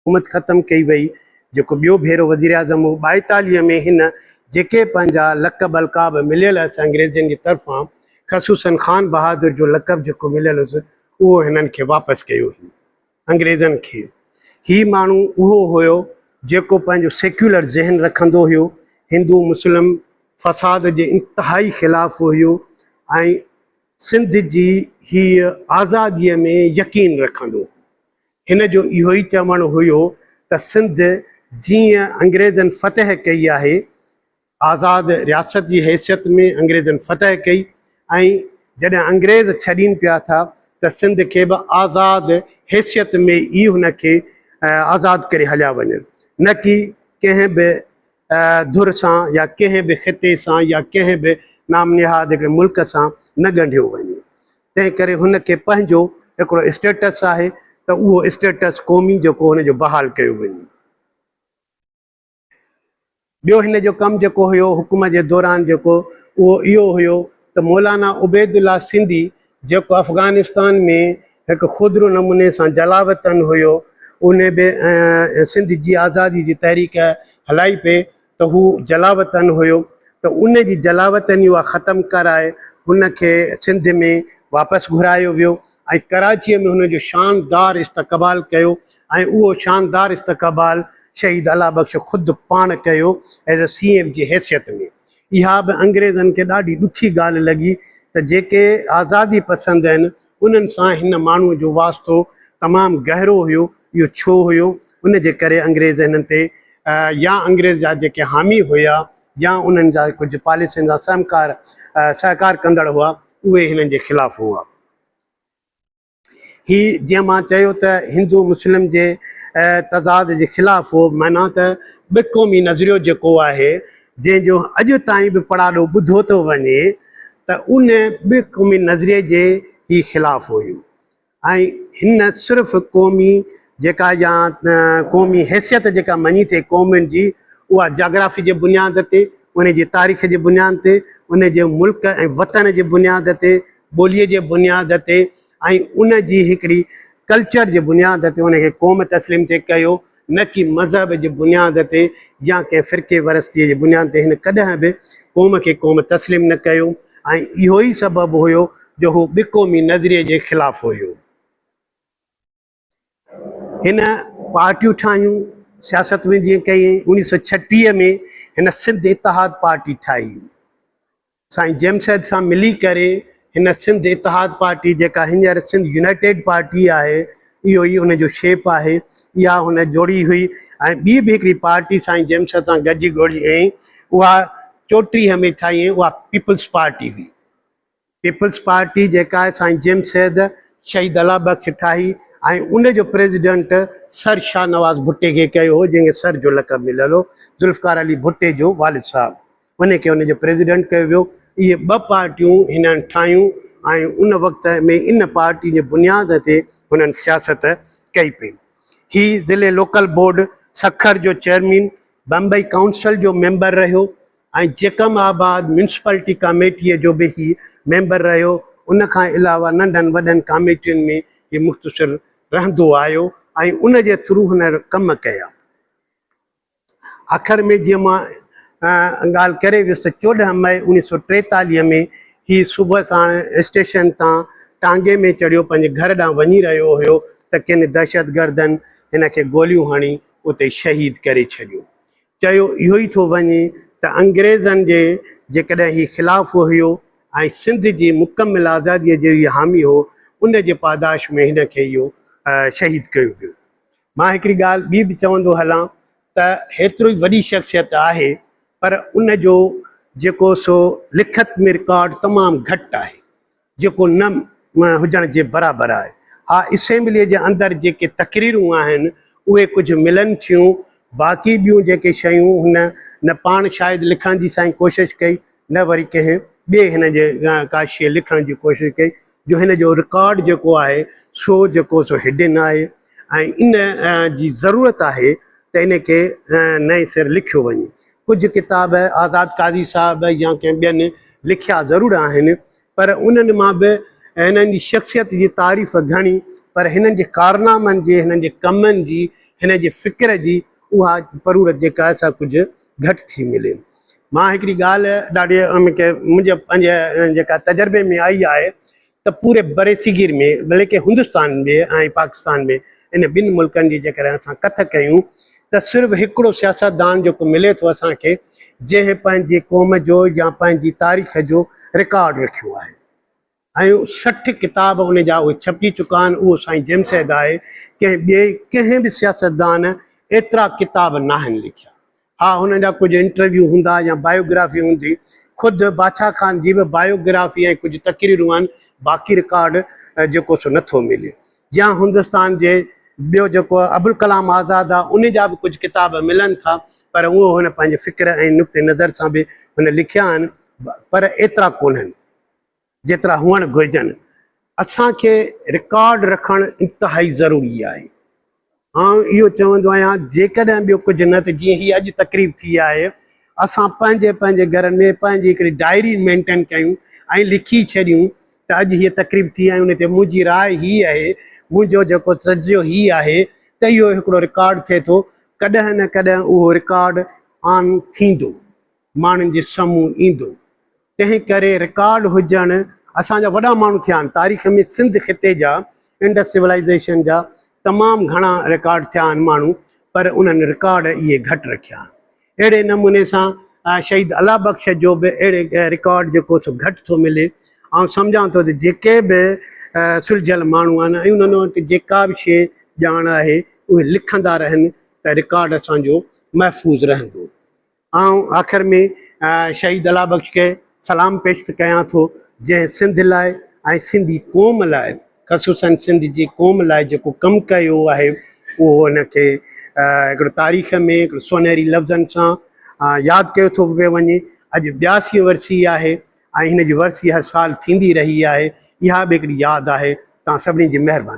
حڪومت ختم ڪئي وئي، جيڪو ٻيو ڀيرو وزيراعظم هو، 42 ۾ هن جيڪي پنهنجا لقب القاب مليل هئس انگريزن جي طرفان خصوصاً خان بهادر جو لقب جيڪو مليل هيس اهو هنن کي واپس ڪيو هين انگريزن کي. هي ماڻهو اهو هيو جيڪو پنهنجو سيڪيولر ذهن رکندو هيو، هندو مسلم فساد جي انتهائي خلاف هيو ۽ سنڌ جي هيء آزاديء ۾ يقين رکندو هو. هن جو اهو ئي چوڻ هيو ته سنڌ جيئن انگريزن فتح ڪئي آهي، آزاد رياست جي حيثيت ۾ انگريزن فتح ڪئي ۽ جڏهن انگريز ڇڏين پيا ٿا ته سنڌ کي به آزاد حيثيت ۾ ئي هن کي آزاد ڪري هليا وڃن نه ڪي ڪنهن به ڌر سان يا ڪنهن به خطي سان يا ڪنهن به نام نهاد هڪڙي ملڪ سان نه ڳنڍيو وڃي. تنهن ڪري هن کي پنهنجو هڪڙو اسٽيٽس آهي ته اهو اسٽيٽس قومي جيڪو هن جو بحال ڪيو وڃي. ٻيو هن جو ڪم جيڪو هيو حڪم جي دوران جيڪو اهو اهو هيو ته مولانا عبيدالله سنڌي جيڪو افغانستان ۾ هڪ خودرو نموني سان جلاوطن هيو ان به سنڌ جي آزادي جي تحريڪ هلائي پئي ته هو جلاوطن هيو ته ان جي جلاوطني اها ختم ڪرائي هن کي سنڌ ۾ واپس گهرايو ويو ۽ ڪراچيء ۾ هن جو شاندار استقبال ڪيو ۽ اهو شاندار استقبال شهيد الله بخش خود پاڻ ڪيو ايز اي سي ايم جي حيثيت ۾. اها به انگريزن کي ڏاڍي ڏکي ڳالهه لڳي ته جيڪي آزادي پسند آهن انهن سان هن ماڻهوء جو واسطو تمام گهرو هيو، اهو ڇو هيو؟ ان جي ڪري انگريز هنن تي يا انگريز جا جيڪي حامي هيا يا انهن جا ڪجهه پاليسين سان سهمڪار سهڪار ڪندڙ هئا، اهي هنن جي خلاف هئا. هي جيئن مان چيو ته هندو مسلم جي تضاد جي خلاف هو، معنيٰ ته ٻه قومي نظريو جيڪو آهي، جنهن جو اڄ تائين به پڙاڏو ٻڌو ٿو وڃي ته ان ٻه قومي نظريي جي هي خلاف هيو ۽ هن صرف قومي جيڪا يا قومي حيثيت جيڪا مڃي ٿي قومن جي اها جاگرافي جي بنياد تي، ان جي تاريخ جي بنياد تي، ان جي ملڪ ۽ وطن جي بنياد تي، ٻوليء جي بنياد تي ۽ ان جي هڪڙي ڪلچر جي بنياد تي ان کي قوم تسليم ٿي ڪيو نه ڪي مذهب جي بنياد تي يا ڪنهن فرقي ورستيء جي بنياد تي هن ڪڏهن به قوم کي قوم تسليم نه ڪيو ۽ اهو ئي سبب هيو جو هو ٻه قومي نظريي جي خلاف هيو. هن پارٽيون ٺاهيون، سياست ۾ جيئن ڪيائين، 1936 ۾ هن سنڌ اتحاد پارٽي ٺاهي. سائين جيم سيد سان ملي ڪري هن سنڌ اتحاد پارٽي جيڪا هينئر سنڌ يونائيٽيڊ پارٽي آهي، اهو ئي ان جو شيپ آهي، اها هن جوڙي هئي ۽ ٻي به هڪڙي پارٽي سائين جيم سيد سان گڏجي جوڙي هئائين، اها 34 ۾ ٺاهي هئائين، اها پيپلز پارٽي هئي. پيپلز پارٽي جيڪا آهي سائين جيم سيد شهيد الله بخش ٺاهي ۽ ان جو پريزيڊنٽ سر شاهنواز ڀٽي کي ڪيو هو جنهن کي سر جو لقب مليل هو ذوالفقار علي ڀٽي جو والد صاحب ان کي ان جو پريزيڊنٽ ڪيو ويو اهي ٻه پارٽيون هنن ٺاهيون ۽ ان وقت ۾ ان پارٽي جي بنياد تي هنن سياست ڪئي پئي هي ضلعي لوڪل بورڊ سکر جو چيئرمين بمبئي ڪائونسل جو ميمبر رهيو ۽ جيڪب آباد ميونسپالٽي ڪاميٽيء جو به هي ميمبر رهيو. ان کان علاوه ننڍن وڏن ڪاميٽين ۾ هي مختصر رهندو آيو ۽ ان جي ٿرو هن ڪم ڪيا. آخر ۾ جيئن مان ڳالهه ڪري ويس ته 14 مئي 1943 ۾ هي صبح ساڻ اسٽيشن تان ٽانگي ۾ چڙهيو پنهنجي گهر ڏانهن وڃي رهيو هيو ته ڪن دهشتگردن هن کي گوليون هڻي اتي شهيد ڪري ڇڏيو. چيو اهو ئي ٿو وڃي ته انگريزن جي جيڪڏهن هي خلاف هيو ۽ سنڌ جي مڪمل آزاديء جو هي حامي هو، ان جي پاداش ۾ هن کي اهو شهيد ڪيو ويو. مان هڪڙي ڳالهه ٻي به چوندو هلان ته هيترو ئي وڏي شخصيت آهي پر ان جو جيڪو سو لکت ۾ رڪارڊ تمام گهٽ آهي. جيڪو نه هجڻ جي برابر آهي. ها اسيمبليء جي اندر جيڪي تقريرون آهن، اهي ڪجهه ملن ٿيون، باقي ٻيون جيڪي شيون هن نه پاڻ شايد لکڻ جي سائين ڪوشش ڪئي، نه وري ڪنهن ٻئي هن جي ڪا شيء لکڻ جي ڪوشش ڪئي، جو هن جو رڪارڊ جيڪو آهي، سو جيڪو سو هڊن آهي ۽ ان جي ضرورت آهي ته ان کي نئين سر لکيو وڃي. ڪجهه ڪتاب آزاد قاضي صاحب يا ڪنهن ٻين لکيا ضرور آهن، پر انهن مان به هنن جي شخصيت جي تعريف گهڻي، پر هنن جي ڪارنامن جي، هنن جي ڪمن جي، هن جي فڪر جي اها پروڙ جيڪا آهي سا ڪجهه گهٽ ٿي ملي. مان هڪڙي ڳالهه ڏاڍي منهنجي پنهنجي جيڪا تجربي ۾ آئي آهي ته پوري برصغير ۾ بلڪه هندستان ۾ ۽ پاڪستان ۾ ان ٻن ملڪن جي جيڪڏهن اسان ڪٿ ڪيون ته صرف هڪڙو سياستدان جيڪو ملي ٿو اسان کي جنهن پنهنجي قوم جو يا پنهنجي تاريخ جو رڪارڊ رکيو آهي ۽ 60 ڪتاب ان جا اهي ڇپجي چڪا آهن اهو سائين جيم سيد آهي ڪنهن ٻئي ڪنهن به سياستدان ايترا ڪتاب ناهن لکيا. ها هنن جا ڪجهه انٽرويو هوندا يا بايوگرافي هوندي. خود بادشاهه خان جي به بايوگرافي ۽ ڪجهه تقريرون آهن باقي رڪارڊ جيڪو سو نٿو ملي. يا هندستان جي ٻيو جيڪو ابوالڪلام آزاد آهي ان جا به ڪجهه ڪتاب ملن ٿا پر اهو هن پنهنجي فڪر ۽ نقطي نظر سان به هن لکيا آهن پر ايترا ڪونهن جيترا هئڻ گهرجن. اسان کي رڪارڊ رکڻ انتهائي ضروري آهي. آئون اهو چوندو آهيان جيڪڏهن ٻيو ڪجهه نه ته جيئن هي اڄ تقريب ٿي آهي اسان پنهنجي پنهنجي گهرن ۾ پنهنجي هڪڙي ڊائري مينٽين ڪيون ۽ لکي ڇڏيون ته اڄ هيء تقريب ٿي ۽ ان تي منهنجي راء هي آهي منهنجو جيڪو تجزيو هي آهي ته اهو هڪڙو رڪارڊ ٿئي ٿو ڪڏهن نه ڪڏهن اهو رڪارڊ آن ٿيندو. ماڻهن جي سامهون ايندو. تنهن ڪري رڪارڊ هجڻ اسان جا وڏا ماڻهو ٿيا آهن تاريخ ۾ سنڌ خطي جا انڊس سولائيزيشن جا تمام گهڻا رڪارڊ ٿيا آهن ماڻهو پر انهن رڪارڊ اهي گهٽ رکيا آهن. اهڙي نموني سان شهيد الله بخش جو به اهڙي رڪارڊ جيڪو سو گهٽ ٿو ملي. آئون سمجهان ٿو ته جيڪي به سلجهيل ماڻهو آهن ۽ انهن وٽ جيڪا به شيء ڄاڻ آهي اهي لکندا رهن ته رڪارڊ اسان جو محفوظ رهندو. آئون آخر ۾ شهيد الله بخش کي سلام پيش ڪيان ٿو جنهن سنڌ لاء ۽ سنڌي قوم لاء خصوصن سنڌ جي قوم لاء جيڪو ڪم ڪيو آهي اهو هن کي هڪڙو تاريخ ۾ هڪڙو سونهري لفظن سان ياد ڪيو ٿو پيو وڃي. اڄ 82 ورسي آهي ۽ هن جي ورسي هر سال ٿيندي رهي آهي اها به هڪڙي ياد آهي. توهان سڀني جي مهرباني.